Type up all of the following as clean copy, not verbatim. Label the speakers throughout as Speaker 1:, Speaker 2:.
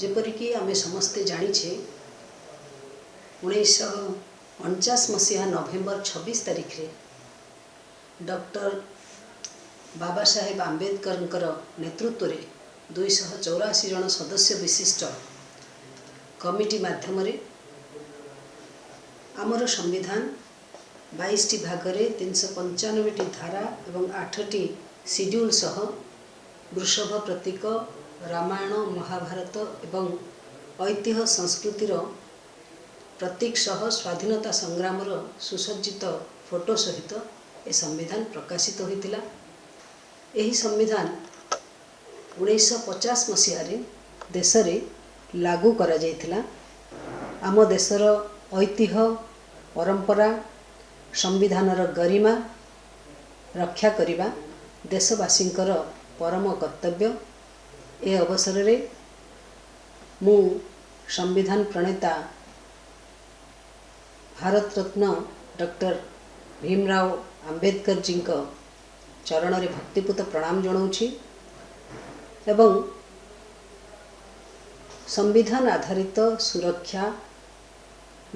Speaker 1: ଯେପରିକି ଆମେ ସମସ୍ତେ ଜାଣିଛେ, 1949 ମସିହା ନଭେମ୍ବର 26 ତାରିଖରେ ଡକ୍ଟର ବାବା ସାହେବ ଆମ୍ବେଦକରଙ୍କର ନେତୃତ୍ୱରେ 284 ଜଣ ସଦସ୍ୟ ବିଶିଷ୍ଟ କମିଟି ମାଧ୍ୟମରେ ଆମର ସମ୍ବିଧାନ 22ଟି ଭାଗରେ 395ଟି ଧାରା ଏବଂ 8ଟି ସିଡ୍ୟୁଲ୍ ସହ ବୃଷଭ ପ୍ରତୀକ, ରାମାୟଣ, ମହାଭାରତ ଏବଂ ଐତିହ୍ୟ ସଂସ୍କୃତିର ପ୍ରତୀକ ସହ ସ୍ୱାଧୀନତା ସଂଗ୍ରାମର ସୁସଜ୍ଜିତ ଫଟୋ ସହିତ ଏ ସମ୍ବିଧାନ ପ୍ରକାଶିତ ହୋଇଥିଲା। ଏହି ସମ୍ବିଧାନ 1950 ମସିହାରେ ଦେଶରେ ଲାଗୁ କରାଯାଇଥିଲା। ଆମ ଦେଶର ଐତିହ୍ୟ, ପରମ୍ପରା, ସମ୍ବିଧାନର ଗରିମା ରକ୍ଷା କରିବା ଦେଶବାସୀଙ୍କର ପରମ କର୍ତ୍ତବ୍ୟ। ଏ ଅବସରରେ ମୁଁ ସମ୍ବିଧାନ ପ୍ରଣେତା ଭାରତରତ୍ନ ଡକ୍ଟର ଭୀମରାଓ ଆମ୍ବେଦକରଜୀଙ୍କ ଚରଣରେ ଭକ୍ତିପୂତ ପ୍ରଣାମ ଜଣାଉଛି ଏବଂ ସମ୍ବିଧାନ ଆଧାରିତ ସୁରକ୍ଷା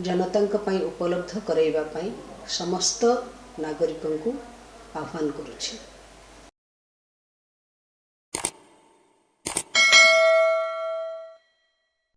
Speaker 1: ଜନତାଙ୍କ ପାଇଁ ଉପଲବ୍ଧ କରାଇବା ପାଇଁ ସମସ୍ତ ନାଗରିକଙ୍କୁ ଆହ୍ୱାନ କରୁଛି।